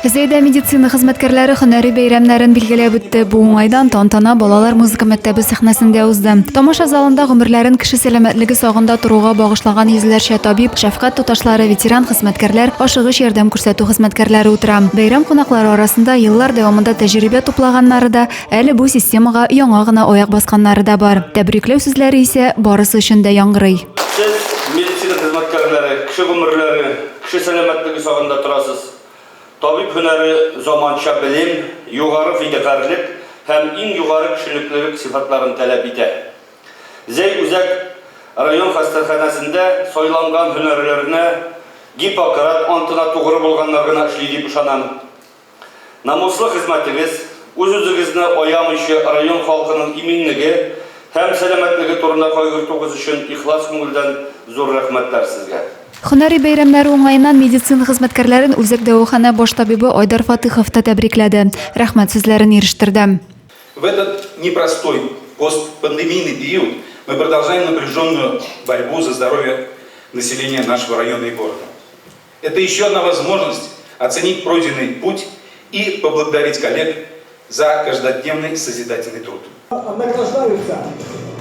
Зәйдә медицина хезмәткәрләре һөнәри бәйрәмнәрен билгеләп үтте. Бу уңайдан тантана балалар музыка мәктәбе сәхнәсендә узды. Тамаша залында гомерләрен кеше сәламәтлеге сагында торуга багышлаган йөзләрчә табиб, шәфкать туташлары, ветеран хезмәткәрләр, ашыгыч ярдәм күрсәтү хезмәткәрләре утыра. Бәйрәм кунаклары арасында еллар дәвамында тәҗрибә туплаганнары да, әле бу системага яңа гына аяк басканнары да бар. Тәбрикләү сүзләре исә барысы өчен дә яңгырый. Сез, медицина хезмәткәрләре, кеше гомерләре, кеше сәламәтлеге сагында торасыз. Табиб һөнәре заманча белем, югары фидакарьлек һәм иң югары кешелеклелек сыйфатларын таләп итә. Зәй үзәк район хастаханәсендә сайланган һөнәрләренә Гиппократ антына тугры булганнар гына эшли дип ышанам. Намуслы хезмәтегез, үз-үзегезне аямыйча район халкының иминлеге һәм сәламәтлеге турында кайгыртуыгыз өчен ихлас күңелдән зур рәхмәтләр сезгә. Һөнәри бәйрәмнәре уңаеннан медицина хезмәткәрләрен үзәк дәваханә баш табибы Айдар Фатыхов та тәбрикләде, рәхмәт сүзләрен ирештерде. В этот непростой постпандемийный период мы продолжаем напряженную борьбу за здоровье населения нашего района и города. Это еще одна возможность оценить пройденный путь и поблагодарить коллег за каждодневный созидательный труд. Награждаются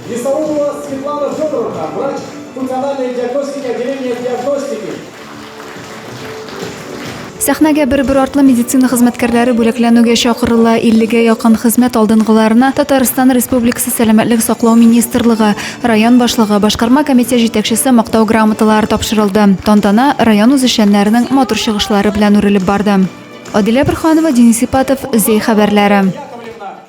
Есаулова Светлана Федоровна, врач функциональной диагностики отделения диагностики. Сәхнәгә бер-бер артлы медицина хезмәткәрләре бүләкләнүгә чакырыла. 50гә якын хезмәт алдынгыларына Татарстан Республикасы Сәламәтлек саклау министрлыгы, район башлыгы, башкарма комитет җитәкчесе мактау грамоталары тапшырылды. Тантана район үзешчәннәренең матур чыгышлары белән үрелеп барды. Адилә Борһанова, Денис Ипатов, Зәй хәбәрләре.